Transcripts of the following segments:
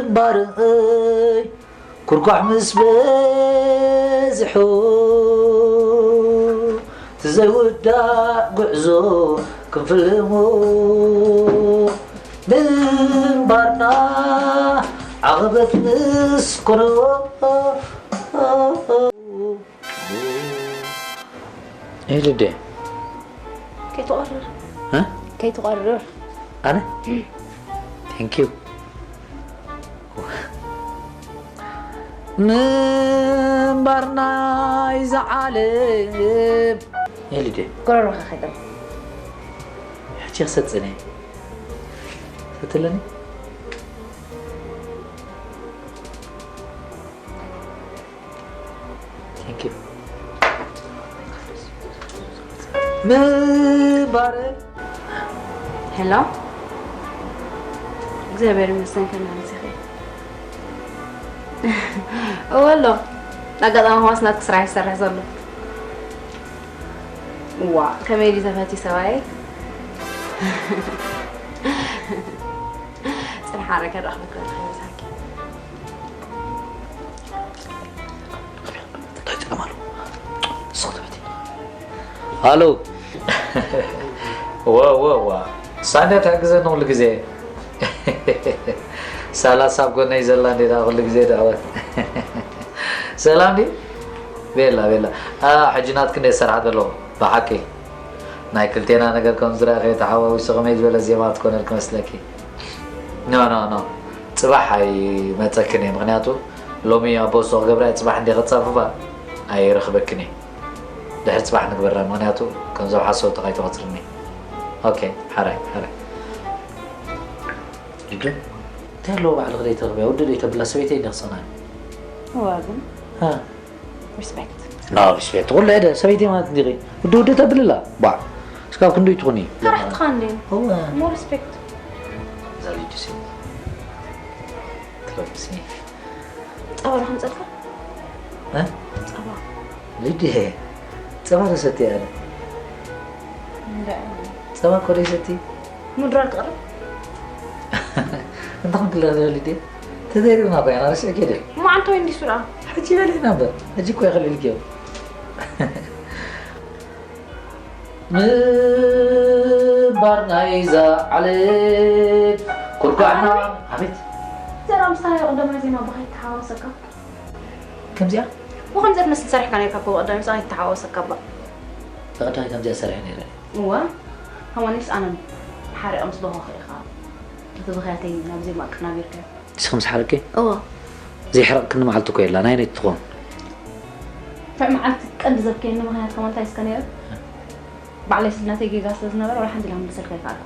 ምንባር'ይ ኩርኳሕ ምስ በዝሑ፣ ትዘይውዳእ ጉዕዞ ክንፍልሞ፣ ምንባርና ዓቐበት ምስ ኮኖ። ኤልዴ። ከይትቐርር። እ? ከይትቐርር። ኣነ? Thank you። ምንባር ናይዛ ዓለም። ኤልዴ። ጎረሮኻ ከይጠም። ሕጂ ክሰጥን እየ። ትትለኒ? Thank you። ምባረ። ሄሎ። እግዚኣብሔር ይመስገን፣ ከመይ ኣምሲኺ? እወ ኣሎ። ኣጋጣሚ ኸማስ ናትኪ ስራሕ ይሰርሕ ዘሎ። ዋ፣ ከመይ ድዩ ተፈትዩ ሰብኣየይ? ጽንሓረ ከራኽበካ ይብዛሓልኪ። እንታይ ጸገም ኣለዎ? ስኽ ትበቲ። ሃሎ። ዋ፣ ዋ፣ ዋ። ሳንያ ትሕግዘኒ ኩሉ ግዜ። ሳላ ሳብ ጎነይ ዘላ እንዴ ደኣ ኩሉ ግዜ ደኣ። ሰላም ድዩ? ቤላ፣ ቤላ። ኣ፣ ሕጂ ናትክን እየ ዝሰርሓ ዘለኹ። ብሓቂ። ናይ ክልቴና ነገር ከም ዝረኣኸዮ ተሓዋዊሱ ከመይ ዝበለ ዜማ ትኮነልኪ መስለኪ? ኖ፣ ኖ፣ ኖ። ጽባሕ ኣይመጸክን እየ። ምኽንያቱ ሎሚ ኣብ ቦስቶ ክገብራ እየ። ጽባሕ እንደ ክጻፍፋ ኣይረኽበክን እየ። ድሕሪ ጽባሕ ንግበራ። ምኽንያቱ ከምዞም ሓሰውቲ ከይትኸስርኒ። ኦኬ፣ ሓራይ፣ ሓራይ። ሊዱ፣ እንታይ ኣለዎ ባዕልኺ ዘይትረኽብያ? ወዲ ዘይተብላ ሰበይተይ እንዲኺ ሰናይ። እዋ ግን። ሃ። ሪስፔክት። ኖ ሪስፔክት። ኩሉ ሄደ ሰበይተይ ማለት እንዲኺ። ውዲ ውዲ ተብልላ። ባዕ። እስካብ ክንደይ ትኾኒ? ፈራሕትኻ እንዴ? እዋ። ሞ ሪስፔክት። እዛ ሊዱ ሲ። ትረብሲ። ጸባ ዶ ከምጸልካ? እ? ጸባ። ሊዱ፣ ጸባ ዶ ሰትየ ኣነ? እንዳ። ጸባ እኮ ዘይሰቲ። ምድራር ትቕርብ? እንታይ ክብል ደኣ ሊዱ? ተዘይርና እኮ ኢና፣ ረሲዕኪ ድዩ? እሞ ኣንተ ወይ እንዲሱ ደኣ? ሕጂ በሊዕና እምበር፣ ሕጂ እኮ ይኽእል ኢልክዮ። ምንባር ናይዛ ዓለም ኩርኳዕና። ኣቤት። ዘራ ምስታ ናይ ቀዳማይ ዜማ ብኸይድ ተሓዋወሰካ። ከምዚኣ? ወኸምዚኣ ትመስል ሰሪሕካ ነርካ እኮ ብቐዳማይ ምስኣ ይተሓዋወሰካ እባ። ብቐዳማይ ከምዚኣ ሰሪሐ ነይረ። እወ፣ ከማኒስ ኣነን ሓሪቐ ምስ በኸኹ ኢኻ። እቲ ብኽያተይ ናብ ዜማ ኣቀናቢርካዮ። ንስኺ ምስ ሓረቅኪ? እወ። ዘይሕረቕክኒ መዓልቲ እኮ የላ፣ ናይ ነይቲ ትኾን። ትዕ መዓልቲ ቀንዲ ዘብከየኒ ምኽንያት ከማን እንታይ እስከ ነይረ? ባዕለይ ስለ ናተይ ጌጋ ስለ ዝነበረ፣ ወላ ሓንቲ ኢላ ምልሰልካ ኣይከኣልኩ።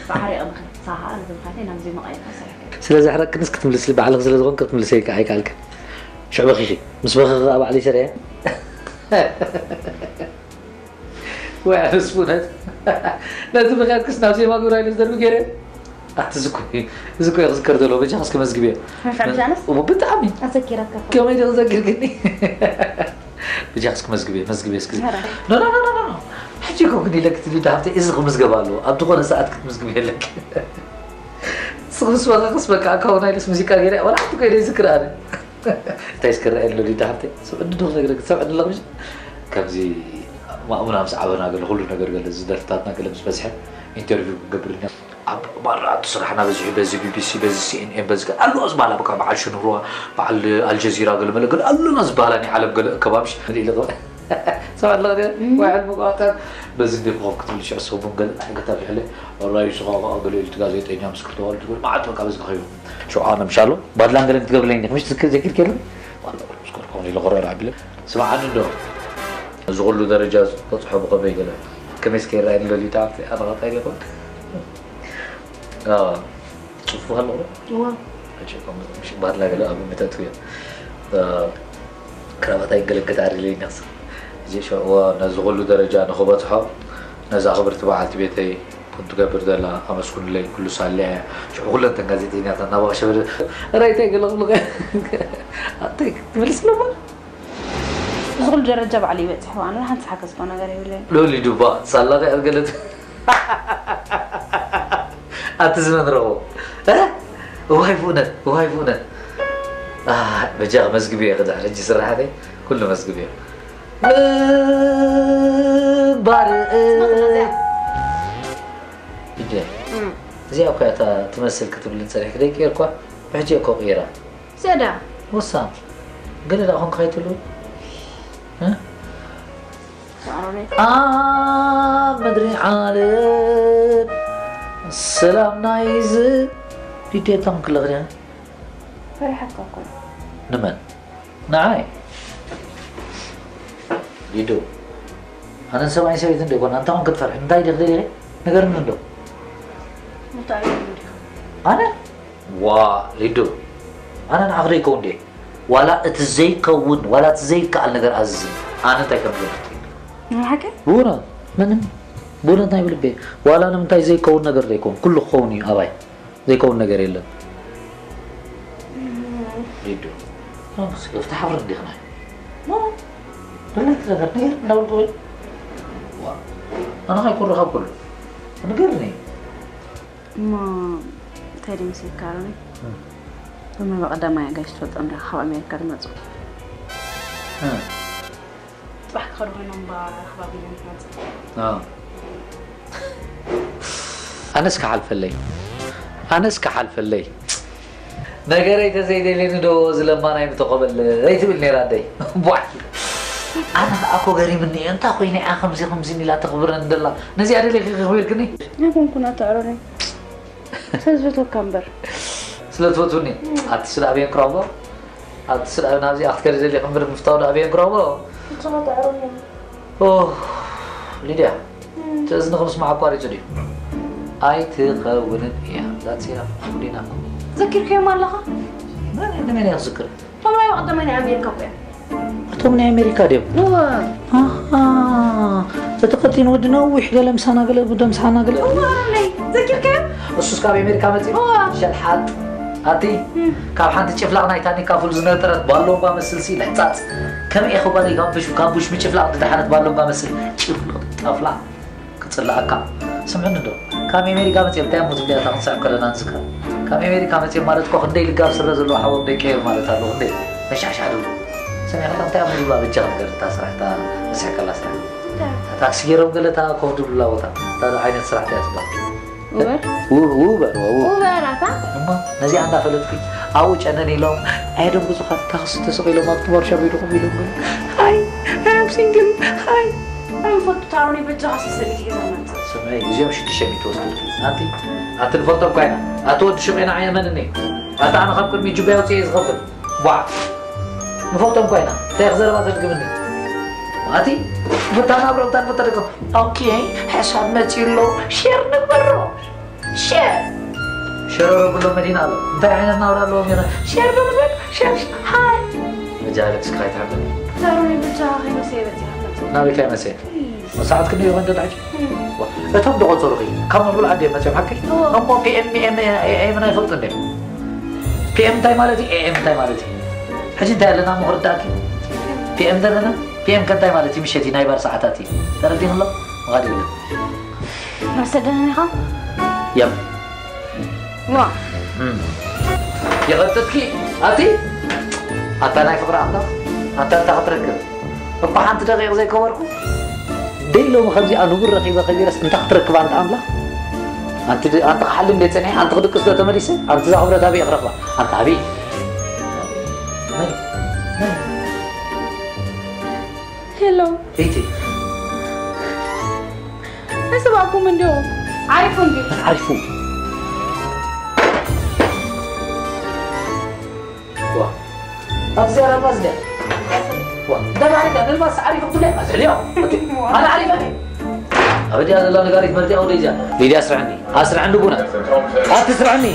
ብሓሪቐ ብኽያት፣ ሳሃ፣ ነቲ ብኽያተይ ናብ ዜማ ቀይርካ ሰሪሕካዮ። ስለ ዘሕረቅክንስ ክትምልስሊ፣ ባዕልኺ ስለ ዝኾንኪ ክትምልሲ ኣይከ-፣ ኣይከኣልክን። ሽዑ በኺኺ። ምስ በኸኺ ከኣ ባዕለይ ሰሪሐ። ወይ ኣነስ ብእውነት ነቲ ብኽያትክስ ናብ ዜማ ግብራ ኢለ ዝደርቢ ገይረ። ኣቲ እዚ እኮ እዩ፣ እዚ እኮ እዩ ክዝከር ዘለዎ። በጃኻ እስኪ መዝግብዮ። መፍዕም ጃንስ? እሞ ብጣዕሚ። ኣዘኪረካ እኮ። ከመይ ዶ ክዘክርክኒ? በጃኻ እስኪ መዝግብዮ፣ መዝግብዮ እስኪ። ኧረ። ኖ፣ ኖ፣ ኖ፣ ኖ፣ ኖ። ሕጂ እኮ ግን ኢለኪ ትብል ሃብተይ፣ እዚ ክምዝገብ ኣለዎ። ኣብ ዝኾነ ሰዓት ክትምዝግብዮ ኣለኪ። ንስኺ ምስ በኸኽስ በቃ፣ ኣካውና ኢለስ ሙዚቃ ገይረ፣ ዋላ ሓንቲ እኮ ኢለ ይዝክር ኣነ። እንታይ እስከ ረኣየኒ ሎሊ ዳሓፍተይ? ሰብ ዕዲ ዶ ክነግረኪ? ሰብ ዕዲ ኣለኽምሽ? ከምዚ ማእሙና ምስ ዓበና ገለ፣ ኩሉ ነገር ገለ፣ እዚ ደርፍታትና ገለ ምስ በዝሐ ኢንተርቪው ክንገብር ኢና። ኣብ ማራ ኣቱ ስራሕና በዚሑ፣ በዚ ቢ ቢ ሲ፣ በዚ ሲ ኤን ኤን፣ በዚ ገለ ኣለዋ ዝበሃላ፣ በቃ በዓል ሽንሩዋ፣ በዓል ኣልጀዚራ፣ ገለ መለ ገለ ኣለና ዝበሃላ ናይ ዓለም ገለ እከባምሽ። ንርኢ ኣለኹ። ሰብ ኣለኽ ደ? እም። ዋዕል ምቋጠር። በዚ እንደ ኮፍ ክትብል ሽዑ ሰቡን ገለ ናይ ገታ ብሕለ። ወላሂ፣ ንስኻ ኸኣ ገለ ኢሉ እቲ ጋዜጠኛ ምስ ክልተ ዋልድ ገለ መዓት በቃ በዚ ንኸይዱ። ሽዑ ኣነ ምሻሎ፣ ባድላን ገለን ትገብርለይ እንዲኽ፣ ምሽ ትዝክር፣ ዘኪር ከይሉ? ዋላ፣ ስኮር ኮን ኢለ ኮረር ኣቢለ። ስምዓኒ እንዶ፣ እዚ ኩሉ ደረጃ ዝበጽሖ ብኸመይ ገለ? ከመይስ ከይረኣየኒ ደልዩ፣ ተዓብቲ ኣረጋጣይ ይኾን? ኣዎ፣ ጽፉፍ ኣለኹ። እዋ። ሕጂ ከም ምሽ ባድላ ገለ ኣብ ምተእትው እየ። እ፣ ክራባት ኣይገለገት ኣሪለይ ነኽስ። እዚ ሸ-፣ እዋ፣ ነዚ ኩሉ ደረጃ ንኽበጽሖ፣ ነዛ ክብርቲ በዓልቲ ቤተይ፣ ቡን ትገብር ዘላ ኣመስኩንለይ፣ ኩሉ ሳልያ እያ። ሽዑ ኩለን እተን ጋዜጠኛታት እናበቐሸ በለ፣ "ራይታይ ገለ ክብሉ ከ-?" ኣንታይ ትምልስ ኣለዋ? እዚ ኩሉ ደረጃ ባዕሉ ይበጽሕ፣ ኣነ ሓንቲ ዝሓገዝኮ ነገር የብለይን። ሎሊ ዱባ፣ ሳላ ከ ኣብ ገለ ት-፣ ኣቲ ዝመን ረቦ። እ? እዋይ ብእውነት፣ እዋይ ብእውነት። ኣይ፣ በጃኺ መዝግብዮ፣ ክድሕር ሕጂ ስራሓተይ ኩሉ መዝግብዮ። ምባር፣ እ፣ ስማ፣ እዚኣ። ግደ። እም። እዚኣ እኮ እያ እታ ትመስል ክትብልን ጸኒሕኪ፣ ደቂር እኳ ብሕጂ እኮ ቅይራ። ዘዳ። ወሳ። ገለ ደኣ ኾንካ ኣይትብሉ? እ? ሳሮነይ። ኣብ ምድሪ ዓለም ሰላም ናይ ዝ-፣ ዲዴ፣ እቶም ክልኽልያ። ፈሪሓካ እኮ። ንመን? ንዓይ? ሊዱ። ኣነ ሰብኣይን ሰበይትን ዶ ይኮን? ኣንታ ኾን ክትፈርሒ? እንታይ ዲኺ ደሊኺ? ንገርኒ እንዶ። እንታይ እዩ ዲኻ? ኣነ? ዋ፣ ሊዱ። ኣነ ንዓኺ ዶ ይከውን ድየ? ዋላ እቲ ዘይከውን፣ ዋላ እቲ ዘይከኣል ነገር ኣዝዝኒ። ኣነ እንታይ ከም ዝብል ትፈልጢ? ናይ ሓቂ? ብእውነት፣ ምንም። ብእውነት ናይ ብልቤ። ዋላ ንምንታይ ዘይከውን ነገር ዘይከውን፣ ኩሉ ክኸውን እዩ ኣባይ። ዘይከውን ነገር የለን። ሊዱ። ኣምስ፣ ፍታሕ ሓብር እንዲኽና። ማ? ደላይክ ነገር፣ ነገር እንዳበልኩ ወይ? ዋ። ኣነ ኸይ ኩሉ ካብ ኩሉ። ንገርኒ። እሞ እንታይ ድዩ ምስልካ፣ ሮኒ? እም። ሎሚ ብቐዳማይ ኣጋይሽ ትፈልጦም ዲኻ ካብ ኣሜሪካ ዝመጹ? እም። ጽባሕ ክኸዱ ኮይኖም ባ-፣ ርኽባ ቢሎም ክመጽእ። ኣዎ። ኣነስ ክሓልፈለይ። ኣነስ ክሓልፈለይ። ነገረይ ተዘይደልየኒ ዶ ዝለማናይ ምተኾበለይ ትብል ነይራ ኣደይ። ቧዕ። ኣነ ኸኣ እኮ ገሪምኒ እዩ። እንታይ ኮይነ እያ ከምዚ ከምዚ ኢላ ተኽብረኒ ደላ? ነዚኣ ደሊኺ ክኽብርክኒ? ኣይኮንኩን ኣታ ኣሮነይ። ስለ ዝፈትወካ እምበር። ስለ ትፈትውኒ? እም። ኣቲ ስለ ኣበየን ክረኽቦ? ኣቲ ስለ ናብዚ ኣኽትከሪ ዘሊ ክምብር ምፍታው ዶ ኣበየን ክረኽቦ? ፍጹም ኣታ ኣሮነይ። ኦ፣ ሊድያ፣ እም። እቲ እዝንኺ ምስማዕ ኣቋሪጹ ድዩ? ኣይትኸውንን እያ። ዛት ሲና፣ ኩሊና። ዘኪርካዮም ኣለኻ? መን፣ ንመን እየ ክዝክር? እቶም ናይ ቀዳማይ ናይ ኣሜሪካ እኮ እዮም። እቶም ናይ ኣሜሪካ ድዮም? እወ። ኣሃ። እቲ ቀጢን ወዲ ነዊሕ ገለ ምሳና ገለ፣ ብዶ ምሳና ገለ። እወ፣ ኣሮነይ። ዘኪርካዮ? እሱስ ካብ ኣሜሪካ መጺኡ? እወ። ሸልሓጥ። ኣቲ፣ እም። ካብ ሓንቲ ጭፍላቕ ናይ ታኒካ ፉል ዝነጠረት ባሎንጓ መስል ሲ ልሕጻጽ። ከመይ ኢኹ ባለይ ካብ ብሽ-፣ ካብ ቡሽ ምጭፍላቕ ዝደሓነት ባሎንጓ መስል ጭፍልቕ ጠፍላቕ። ክጽላኣካ። ስምዕኒ ዶ? ካብ ኣሜሪካ መጺኦም እንታይ እሞ ትብልያ እታ ክንስዕብ ከለና ንዝክራ? ካብ ኣሜሪካ መጺኦም ማለት እኮ ክንደይ ልጋብ ስረ ዘለዎ ሓዎም ደቂ እዮም ማለት ኣለዉ። ክንደይ መሻሻ ዶ? ሰሚዕካ እንታይ እሞ ዝብላ በጃ ነገር እታ ስራሕ፣ እታ መስሕቀላ ስራሕ። እንታይ? እታ ታክሲ ገይሮም ገለ እታ ኮፍ ዝብሉላ ቦታ። እታ ዓይነት ስራሕ እንታይ ትብሃል? ኡበር? ው-፣ ውበር፣ ው-፣ ው-። ኡበር ኣታ? እሞ ነዚኣ እንዳፈለጥኩ ኣብኡ ጨነን ኢሎም ኣየደንግጹኻ፣ ታክሲ ተሰቒሎም ኣብቲ ዋርሻ ቤትኩም ኢሎም። ሃይ፣ ሃይ፣ ኣም ሲንግል፣ ሃይ። ኣይፈቱ ታሮኒ በጃኻ ሲ ሰበይቲ ሒዛ መጽእ። ስምዒ፣ እዚኦም ሽዱሽተ ሚእቲ ወስዱልኪ። ኣንቲ፣ ኣንቲ ንፈልጦም እኳ ኢና። ኣቲ ወዲ ሹቕ ኢና ዓየመንኒ። ኣቲ ኣነ ካብ ቅድሚ ጁባይ ኣውፅኤ ዝኸፍል። ቧዕ። ንፈልጦም እኳ ኢና። እንታይ ዘረባ ተድግምኒ? ኣቲ፣ ብታና ብረብታ ንፈጠር እኮ። ኦኬ፣ ሕሳብ መፂኡ ኣሎ። ሼር ንግበሮ። ሸር። ሸረሮ ብሎ መዲና ኣሎ። እንታይ ዓይነት ናብራ ኣለዎም ይረ? ሸር ዶ ንበል? ሸር፣ ሸር። ሃይ። መጃለትስ ካይትሓብር። ዛሮኒ ብቻ ከይመሰየ በፂሓ መፅእ። ናበይ ካይመሰየ? ፕሊዝ። ሰዓት ክንደይ ይኾን ደዳ ሕጂ? እም። ዋ፣ እቶም ዝቖጸሩኺ ካብ ምብሉ ዓዲ እዮም መፅኦም ሓቂ? እዎ። እሞ ፒ ኤም፣ ኤ ኤም፣ ኤ ኤም ኣይፈልጡን ድዮም? ፒ ኤም እንታይ ማለት እዩ? ኤ ኤም እንታይ ማለት እዩ? ሕጂ እንታይ ኣለና እሞ ክርዳእኪ? ፒ ኤም ዘለና? ፒ ኤም ከ እንታይ ማለት እዩ? ምሸት እዩ፣ ናይ ባር ሰዓታት እዩ። ተረዲእኒ ኣሎ? ምኻድ የብለን። መሰደኒ ኢኻ? የም። ዋ። እም። የቐጥጥኪ፣ ኣቲ? ኣታ ናይ ፍቕሪ ኣምላኽ፣ ኣታ እንታይ ክትረክብ? እኳ ሓንቲ ደቂቕ ዘይከበርኩ? ደይ ሎሚ ከምዚኣ ንቡር ረኺበ ከቢረስ እንታይ ክትረክብ ኣንታ ኣምላኽ? ኣንቲ ድ-፣ ኣንቲ ክሓልም ደይ ጸኒሐ፣ ኣንቲ ክድቅስ ዶ ተመሊሰ? ኣንቲ እዛ ክብረት ኣበይ ክረኽባ? ኣንታ ኣበይ? መን? መን? ሄሎ። ቤቲ። ኣይሰማዕኩም እንዲኹም። ዓሪፉ እንዲዩ። መን ዓሪፉ? ዋ። ኣብዚ ኣረባ እዚ ድያ? ዋ። ደባሪ ድያ? ደልባስ ዓሪፉ ትብለያ? ኣዝሕልዮ። ኣነ ዓሪፈ። ኣብ ድያ ዘላ ነጋሪት መርቲያ ወደ እዚኣ። ሊድያ ኣስርዐኒ። ኣስርዐኒ ቡና። ኣትስርዐኒ።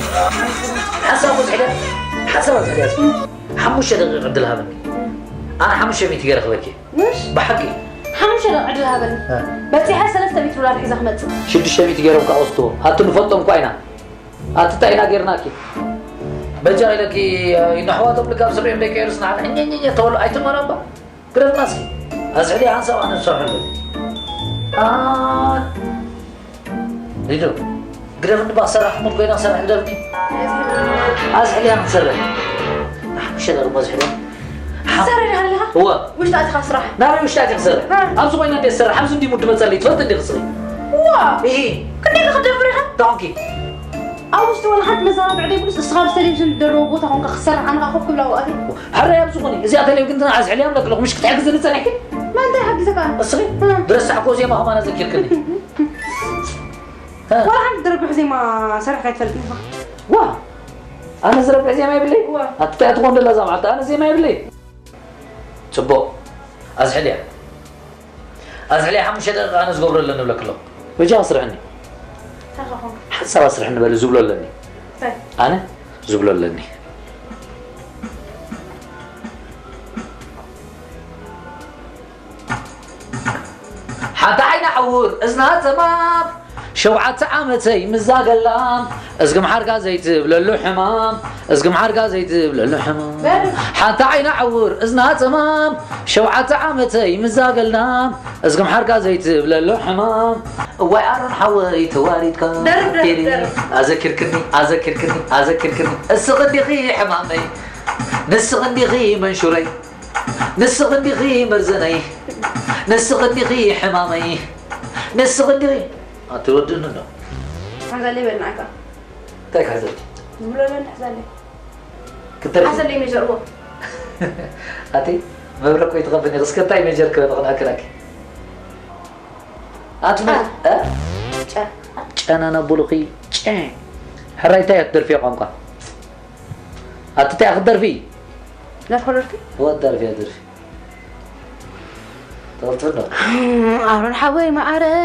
ሓሳብ ኣዝሕልያ። ሓሳብ ኣዝሕልያ። ሓሙሽተ ደቂቕ ዕድል ሃበኒ። ኣነ ሓሙሽተ ሚእቲ ገይረ ክበኪ። ምሽ? ብሓቂ። ሓሙሽተ ደቂቕ ዕድል ሃበኒ። እ። በጺሐ ሰለስተ ሚእቲ ዶላር ሒዘ ክመጽእ። ሽዱሽተ ሚእቲ ገይሮም ከዓ ወስድዎ። ኣቲ ንፈልጦም እኳ ኢና። ኣቲ እንታይ ኢና ገይርናኪ? በጃ ኢለኪ፣ ንኣሕዋቶም ልጋብ ስሪኦም ደይ ቀይሩስ ንዓና እኘኘኘ ተበሉ ኣይትመኖ እባ። ግደፍና እስኪ። ኣዝሕሊ ሓንሳብ ኣነ ዝሰርሐሉ። ኣ-፣ ሊዱ። ግደፍኒ እባ ክሰርሕ፣ ሙድ ኮይና ክሰርሕ ግደፍኒ። ኣዝሕልያ ንክሰርሕ። ሓሙሽተ ደቂቕ በዚሕዎ። ሓ- ትሰርሕ ኣለኻ? እወ። ውሽጢ ኣቲኻ ስራሕ። ናበይ ውሽጢ ኣቲኻ ክሰርሕ? እ። ኣብዚ ኮይነ እንደ ዝሰርሕ፣ ኣብዚ እንዲ ሙድ መጸለይ ትፈልጥ እንዲ ክስሪ። እዋ። እሂ። ክንደይ ክትደፍር ኢኻ? ዳንኪ። ኣብ ውሽጢ ወላ ሓንቲ መዘናግዒ ዘይብሉስ፣ እስኻ ኣብ ቴሌቪዥን ዘለዎ ቦታ ኮንካ ክትሰርሕ፣ ኣነ ከዓ ኮፍ ክብል ኣብኡ ኣትየ። ሕራይ ኣብዚ ኾኒ፣ እዚኣ ቴሌቪዥን ኣዝሕልያ እብለኪ ኣለኹ፣ ምሽ ክትሕግዝኒ ጸኒሕኪ? መን እንታይ ይሓግዘካ? እስኺ? እ። ዝረሳዕክዎ ዜማ ከማን ኣዘኪርክኒ። እ። ዋላ ሓንቲ ዝረብሕ ዜማ ሰሪሕካ ኣይትፈልጥን ኢኻ። ዋ! ኣነ ዝረብሕ ዜማ የብለይ? ዋ። ኣቲ እንታይ ትኾን ደላ እዛ መዓልቲ? ኣነ ዜማ የብለይ። ጽቡቕ። ኣዝሕልያ። ኣዝሕልያ ሓሙሽተ ደቂቕ ኣነ ዝገብሮ ኣለኒ እብለኪ ኣለኹ። በጃኻ ስርሕኒ። እንታይ ኾንካ? ሓንሳብ ኣስርሕኒ በሊ ዝብሎ ኣለኒ። እንታይ? ኣነ ዝብሎ ኣለኒ። ሓንቲ ዓይና ዕውር እዝና ጸማም ሸውዓተ ዓመተይ ምዛገላም እዝግም ሓርጋ ዘይትብለሉ ሕማም እዝግም ሓርጋ ዘይትብለሉ ሕማም በል። ሓንቲ ዓይና ዕውር እዝና ጸማም ሸውዓተ ዓመተይ ምዛገላም እዝግም ሓርጋ ዘይትብለሉ ሕማም እዋይ ኣሮን ሓወይ ተዋሪድካ ደርብ፣ ደርብ፣ ቴሪ ደርብ። ኣዘኪርክኒ ኣዘኪርክኒ ኣዘኪርክኒ እስኺ እንዲኺ ሕማመይ ንስኺ እንዲኺ መንሹረይ ንስኺ እንዲኺ መርዘነይ ንስኺ እንዲኺ ሕማመይ ንስኺ እንዲኺ ኣትወድእኒ ዶ ሓዛለይ በል ንዓካ እንታይ ክሕዘልኪ ዝብሎ ለን ሓዛለይ ክትደርፊ ሓዘለይ ሜጀር እዎ ኣቲ መብረቅ ወይ ትኸብኒ እስከ እንታይ ሜጀር ክበል ክነክረኪ ኣቲ ጨ ጨና ነቡልኺ ጨ ሕራይ እንታይ ክትደርፊ ቋንቋ ኣቲ እንታይ ክትደርፊ ደርፎ ደርፊ ወት ደርፊ ደርፊ ኣሮን ሓወይ መዓረይ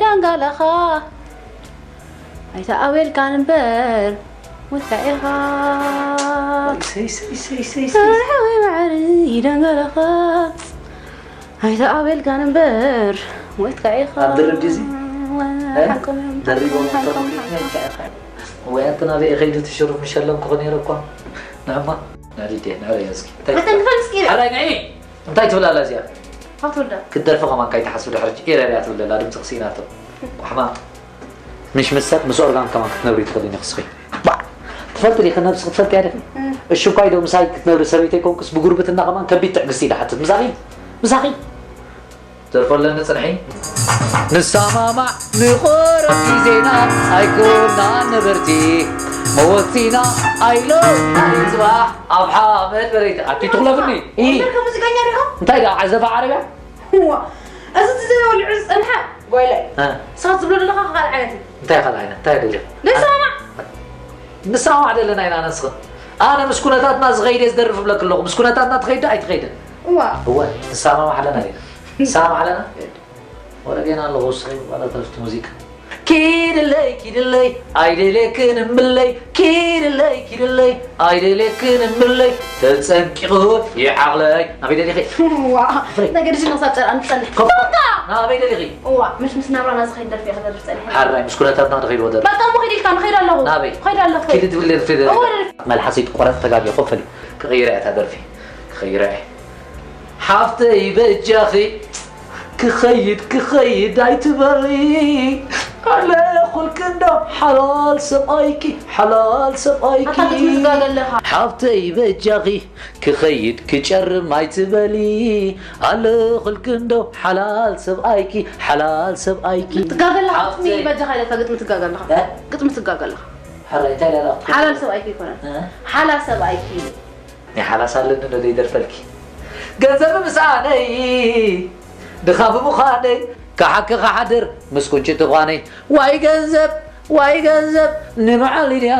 ዳንጋለኻ ኣይተኣቤልካን እምበር ወታ ኢኻ ኣሮን ሓወይ መዓረይ ዳንጋለኻ ኣይተኣቤልካን እምበር ወታ ኢኻ ኣብ ድርብ ድዚ ደሪቦም ወይ ኣንተ ናበይ ከይዱ ትሽሩፍ ምሸለምኩ ነይረ እኳ ንዕማ ናሊዴ ንዕረያ እስኪ ኣተንክፈል እስኪ ኣራይ ንዒ እንታይ ትብል ኣላ እዚኣ? ኣትወዳ ክትደርፊ ከማን ካይትሓስቢ ድሕሪ ኤረርያ ትብል ዘላ ድምፂ ክስኢናቶ። ቋሕማ። ምሽ ምስ ሰብ ምስ ኦርጋን ከማን ክትነብሪ ትኽእሊ ኢኺ ንስኺ። ባዕ! ትፈልጢ ዲኺ ነብሲ ክትፈልጥያ ዲኺ? እም። እሺ እኳ ኢዶ ምሳይ ክትነብሪ ሰበይተይ ኮንኩስ ብጉርብትና ከማን ከቢድ ትዕግስቲ ኢለ ሓትት። ምሳኺ? ምሳኺ? ዘርፈለኒ ጽንሒ ንሰማማዕ ንቆረብ ግዜና ኣይኮና ነበርቲ መወቲና ኣይሎ ናይ ጽባሕ ኣብ ሓመድ በረይቲ ኣቲ ትኽለፍኒ ኢ ወንበር ከሙዚቀኛ ዲኻ? እንታይ ደኣ ዓዘፋ ዓረብያ እዋ እዚ ትዘይ ወሊዑ ዝጸንሐ ጓይለ እ። ንስኻ ትብሎ ዘለኻ ካልእ ዓይነት እዩ እንታይ ካልእ ዓይነት እንታይ ደልየ ንሰማማዕ ንሰማማዕ ደለና ኢና ነስኽን ኣነ ምስ ኩነታትና ዝኸይደ ዝደርፍ ብለክ ኣለኹ ምስ ኩነታትና ትኸይደ ኣይትኸይደ እዋ እወ ንሰማማዕ ኣለና ኢና ንሰማማዕ ኣለና ወረጌና ኣለኹ እስኺ ዋላ ተረፍቲ ሙዚቃ ኪድለይ ኪድለይ ኣይደልየክን እምብለይ ኪድለይ ኪድለይ ኣይደልየክን እምብለይ ተጸንቂቑ ይዓቕለይ ናበይ ደሊኺ ዋ ፍሬ። ነገድሽ ንክሳብ ጨርኣን ትጸንሕ ኮ- ናበይ ደሊኺ እዋ ምሽ ምስ ናብራና ዝኸይድ ደርፊ እየ ክደርፍ ጸኒሐ ሓራይ ምስ ኩነታትና ንኸይድ ወደር በቃ እሞ ኸይድ ኢልካ ንኸይድ ኣለኹ ናበይ? ኸይድ ኣለኹ ኪድ ትብል ደርፊ ደርፊ እዋ ደርፊ መልሓሰይ ትቆረጥ ተጋግየ ኮፍ በሊ ክቕይራ እያ እታ ደርፊ ክቕይራ እየ ሓፍተይ በጃኺ ክኸይድ ክኸይድ ኣይትበሊ ኣለኹልኪ እንዶ ሓላል ሰብኣይኪ ሓላል ሰብኣይኪ ኣታ ክትምዝጋገ ኣለኻ ሓፍተይ በጃኺ ክኸይድ ክጨርም ኣይትበሊ ኣለኹልኪ እንዶ ሓላል ሰብኣይኪ ሓላል ሰብኣይኪ ትጋገ ኣለኻ ግጥሚ ሓፍተይ በጃኻ ኢለካ ግጥሚ ትጋገ ኣለኻ እ? ግጥሚ ትጋገ ኣለኻ ሕራይ እንታይ ኢላ ሓላል ሰብኣይኪ ይኮነን እ? ሓላ ሰብኣይኪ ናይ ሓላስ ኣለኒ ዶ ዘይደርፈልኪ ገንዘብ ምሳነይ ድኻ ብምዃነይ ክሓኪ ክሓድር ምስ ቁንጭ ትዃነይ ዋይ ገንዘብ ዋይ ገንዘብ ንበዓል ኢድያ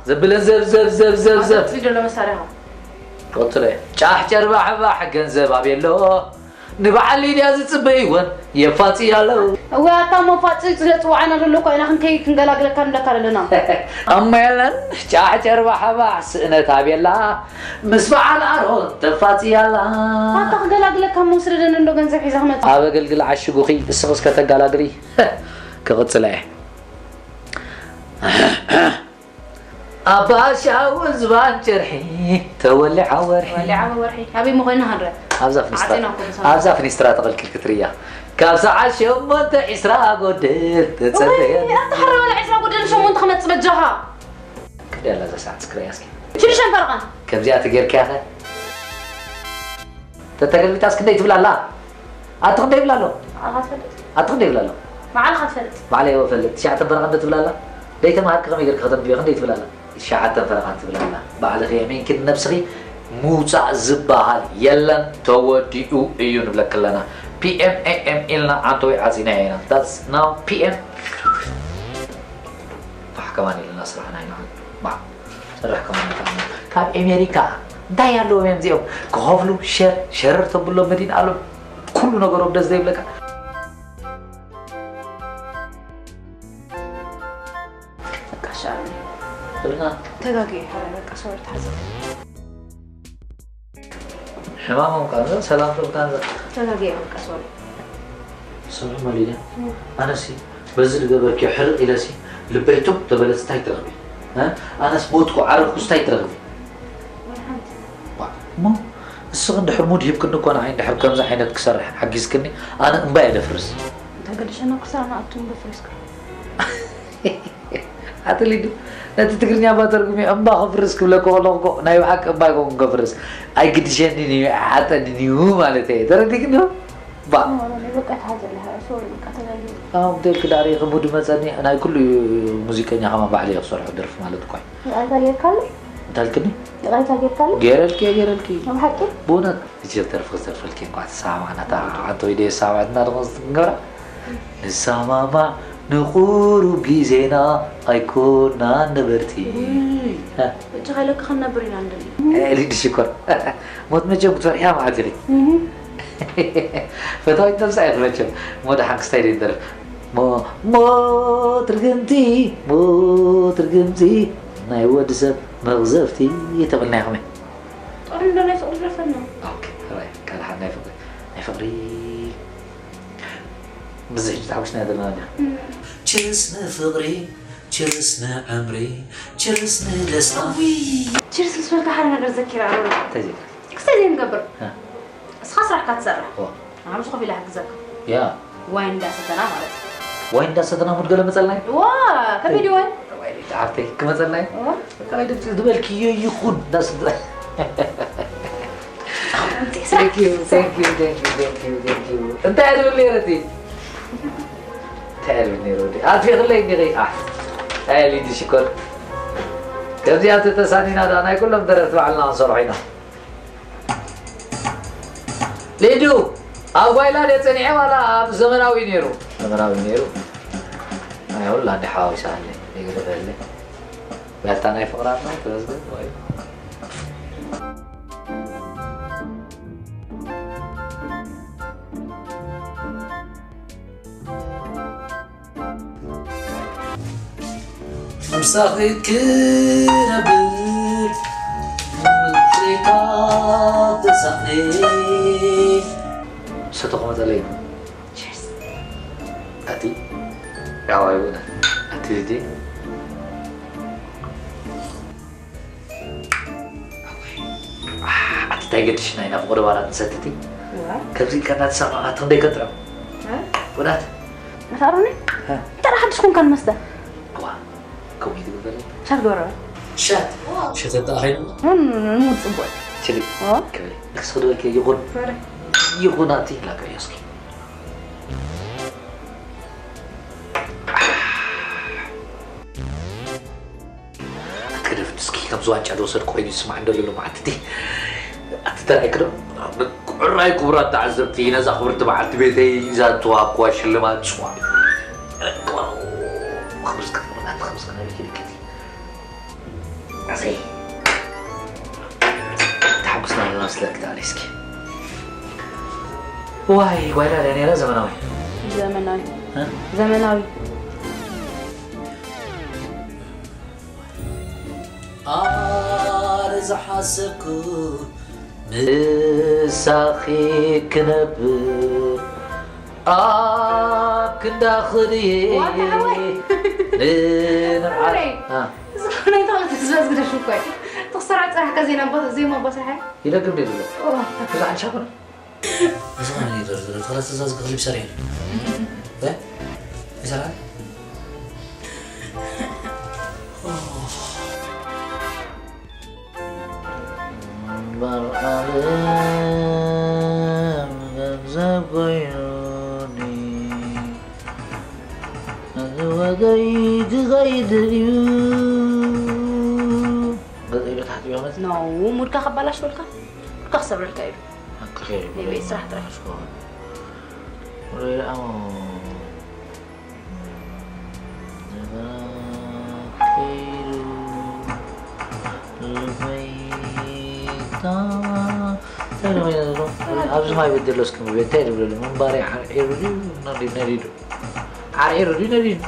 ዘብለን ዘብ ዘብ ዘብ ዘብ ዘብ እዚ ዘሎ መሳርያ ቀጥለ ጫሕ ጨርባሕባሕ ገንዘብ ኣቤሎ ንበዓል ሊድያ ዝጽበይወን የፋጽያ ኣለዉ። እወ ኣታ መፋጽ ስለ ጽዋዕና ዘሎ እኮ ኢና ክንከይድ ክንገላግለካ ንብለካ ዘለና። እሞ የለን ጫሕ ጨርባሕባሕ ስእነት ኣቤላ ምስ በዓል ኣሮን ተፋጽያ ኣላ። ኣታ ክገላግለካ እሞ ስደደኒ እንዶ ገንዘብ ሒዛ ክመጽእ። ኣብ ኣገልግል ዓሽጉኺ እስኺስ ከተጋላግሊ ክቕጽላ እየ። ኣባሻውን ዝባን ጭርሒ ተወሊዓ ወርሒ ወሊዓ ወርሒ ኣበይ ምኾይኑ ሃንረ ኣብዛ ፍኒስትራ ዓፂና እኮ ብሰንበት። ኣብዛ ፍኒስትራ ተቐልቂልኪ ትርእያ ካብ ሰዓት ሸሞንተ ዒስራ ጎድል ተፀበየ ወይ ኣታ ሓራ ወላ ዒስራ ጎድል ሸሞንተ ክመጽእ በጃኻ። ክደ ኣላ እዛ ሰዓት እስክሪያ እስኪ። ሽዱሽተ ፈረቓ። ከምዚኣ ተጌርክያ ኸ? ተተገልቢጣስ ክንደይ ትብላ ኣላ? ኣቲ ክንደይ ይብላ ኣሎ? ኣኻ ትፈልጥ። ኣቲ ክንደይ ይብላ ኣሎ? ባዕልኻ ትፈልጥ። ባዕለይ እወ እፈልጥ። ትሽዓተ ፈረቓ እንደ ትብላ ኣላ? ደይ ተማሃርኪ ከመይ ጌርኪ ከተንብዮ ክንደይ ትብላ ኣላ? ትሽዓተ ፈረቓ ትብላ ኣላ። ባዕልኺ የሜንኪ ንነብስኺ ምውጻእ ዝበሃል የለን፣ ተወዲኡ እዩ ንብለኪ ኣለና። ፒ ኤም ኤ ኤም ኢልና ዓንተወይ ዓጺናዮ ኢና። That's now ፒ ኤም። ፋሕ ከማን ኢልና ስራሕና ኢና። ባ፣ ስራሕ ከማን ኢልና። ካብ ኣሜሪካ እንታይ ኣለዎም እዮም እዚኦም? ክኸፍሉ ሸር፣ ሸረር ተብሎም መዲን ኣሎም። ኩሉ ነገሮም ደስ ዘይብለካ። በቃ ሻርኒ። ብልና። ተጋግየ፣ ኧረ በቃ ሶሪ፣ ተሓዘ። ሕማሞም ቃንዛ፣ ሰላም ዶብ ቃንዛ። ተጋግየ፣ በቃ ሶሪ። ስምዒ መሊዳ፣ እም። ኣነሲ በዚ ዝገበርክዮ ሕርቕ ኢለሲ ልበይ ቱም ተበለስ እንታይ ትረኽቢ? እ? ኣነስ ሞትኩ ዓረፍኩስ እንታይ ትረኽቢ? ወይ ሓንቲ። ዋ፣ እሞ እስኺ እንድሕር ሙድ ሂብክኒ እኮ ንዓይ እንድሕር ከምዚ ዓይነት ክሰርሕ ሓጊዝክኒ፣ ኣነ እምባ እየ ደፍርስ። እንታይ ገደሸና ክሳብ ንኣቱ እምባ ፍሪስካ። ኣቲ ሊዱ፣ ነቲ ትግርኛ እባ ተርጉሚ፣ እምባ ክፍርስ ክብለኪ ከለኹ እኮ ናይ ብሓቂ እምባ ኣይኮንኩን ከፍርስ። ኣይግድሸንን እዩ፣ ኣይሓጠንን እዩ ማለት እየ። ተረዲእክኒ ዶ? ባ። ኖ፣ ኖ፣ ኖ፣ በቃ ተሓዘለሃ፣ ሶሪ፣ በቃ ተጋግየ። ኣዎ፣ እንተ ኢልኪ ዳኣ ርኢኺ ሙድ መጸኒ፣ ናይ ኩሉ ሙዚቀኛ ከማን ባዕለይ እየ ክሰርሖ ደርፊ ማለት እኮ እዩ። ይቕሬታ ጌርካሉ? እንታይ ኢልክኒ? ይቕሬታ ጌርካሉ? ጌረልኪ እየ፣ ጌረልኪ። ኣብ ሓቂ? ብእውነት። እጅብ ደርፊ ክዘርፈልኪ እንኳዕ ተሰማማዕና። እታ ዓንተ ወይ ደየ ሰማዕትና ደሞ ክንገብራ? ንሰማማዕ ንቁሩብ ግዜና ኣይኮናን ነበርቲ። ውይ፣ እ። እጅኻ ኢለካ ክንነብር ኢና ንደሊ። እ፣ ሊዱ ሽኮር። ሞት መቸም ክትፈርሕያ መዓት ኢኺ። እህ። ፈታዊት ነብሳ ኢኺ መቸም። እሞ ደሓን ክስታይ ደይንደርፍ። ሞ-፣ ሞት ርግምቲ፣ ሞት ርግምቲ፣ ናይ ወዲ ሰብ መቕዘፍቲ ተበልና ኢኹም። ጦር እንዶ ናይ ፍቕሪ ደርፈና። ኦኬ፣ ራይ፣ ቃል ሓን ናይ ፍቕሪ፣ ናይ ፍቕሪ። ብዝሕ ተሓጒስና ዘለና ኢና። እም። ችርስ ንፍቕሪ፣ ችርስ ንዕምሪ፣ ችርስ ንደስታ። ውይ፣ ችርስ ምስ በልካ ሓደ ነገር ዘኪረ ኣሮና። እንታይ ዜጋ? ክስታይ ዘይንገብር። እ። እስኻ ስራሕካ ትሰርሕ። ዋ። ኣነ ምስ ኮፍ ኢለ ክሕግዘካ። ያ። ዋይን እንዳሰተና ማለት እዩ። ዋይን እንዳሰተና ሙድ ገለ መጸልና እዩ? ዋ፣ ከመይ ድዩ ዋይን? ዋይን ተዓርተይ ክመጸልና እዩ? ዋ። ከመይ ድምጺ ዝበልክዮ ይኹን፣ እንዳሰተ-፣ ኣምጺእ ስራሕ። Thank you, thank you, thank you, thank you, thank you። እንታይ እያ ትብል ነይረ እቲ? እንታይ እያ ትብል ነይረ ወዲ? ኣትፊኽለይ እንዲኺ? ኣሕ። ኣይ ሊዲ ሽኮር። ከምዚኣ ተተሳኒና ደኣ ናይ ኩሎም ደረፍቲ ባዕልና ክንሰርሖ ኢና። ሊዱ፣ ኣብ ጓይላ ድየ ጸኒሐ ዋላ ኣብ ዘመናዊ ነይሩ? ዘመናዊ ነይሩ። ኣይ፣ ሁላ እንዲ ሓዋዊሳ ኣለ። ይግርም ኣለ። በታ ናይ ፍቕራና ተመስገን ወይ። ምሳኺ ክነብር ምኽሪካ ተሳእነ። ሰተኹ መጸለይ። ቺርስ። ኣቲ፣ ያው ኣይቡና። ኣቲ ልጄ። ኣቲ እንታይ ገድሽና ኢና ፍቕሪ ባራት ንሰትቲ? ዋ። ከምዚ ኢልካ እናተሰማማዕካ ክንደይ ከጥዕም? እ? ውዳት? መታረኒ? እ? እንተ ደኣ ሓድሽ ኮንካ ንመስተ። ዋ፣ ከምኡ እዩ ትግበረኒ። ሻት ገበረ። ሻት? ሸተት ደኣ ኸይኑ? ኑን፣ ኑን፣ ኑን፣ ጽቡቕ። ችሊ። ዋ። ክብሪ። ክስኽዶ ኢልከ ይኹን? በረ። ይኹን ኣቲ ኢላካ እዩ እስኪ። ኣትክደፍ እስኪ ከምዚ ዋንጫ ዝወሰድኩ ኮይኑ ይስማዕ እንዶ ዘሎ መዓልቲ እቲ፣ ኣቲ ተራእይክ ዶ? ቁራይ ክቡራት ተዓዘብቲ፣ ነዛ ክብርቲ መዓልቲ ቤተይ እዛ እተዋሃብክዋ ሽልማት ጽዋ። ክብሪ እስከ ክብሪ ናትኻ ምስጋና ይብለኪ። ኣሰይ። ተሓጉስና ኣለና መስለኪ፣ ተኣሊ እስኪ። ዋይ፣ ጓይላ ድያ ነይራ ዘመናዊ? ዘመናዊ። እ? ዘመናዊ። ኣረ ዝሓሰብኩ ምሳኺ ክነብር ኣብ ክንዳኺ ድየ ዋታ ሓወይ። ንንብዓት ሓወይ። እ። እዚ እኮ ናይ ተቐልቲ ዝበዝግደ ሽኮር። ትኽሰራ ጽራሕ ከ ዜና ኣባ-፣ ዜማ ኣባ ስራሕ? ይደግም ድዩ ዘሎ? ኦ። ብዙሕ ኣንሻ ኮነ? እዚ ኸኣ ይደርድር። ተኸላ ትእዛዝ ክኽልብ ሰሪሕ። እ? ይሰራል? በርዓለም ገንዘብ ኮይኑኒ፣ ነዚ ወደይ ክኸይድ እዩ። ገለ ኢሉ ተሓቲቡ መጽእ። ኖ፣ ሙድካ ከባላሽወልካ፣ ሙድካ ክሰብረልካ እዩ። ኣክኸይ ናይ ቤት ስራሕ ጥራሕ። ኣስኮ። ወደ ኣሞ። ኣብዚ ማይ በደሎ እስኪ ምግቢ እንታይ ዝብለሉ ምንባሪ ዓርዒሩ ድዩ ነዲ- ነዲዱ? ዓርዒሩ ድዩ ነዲዱ?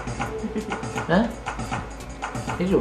እ? ሂዱ።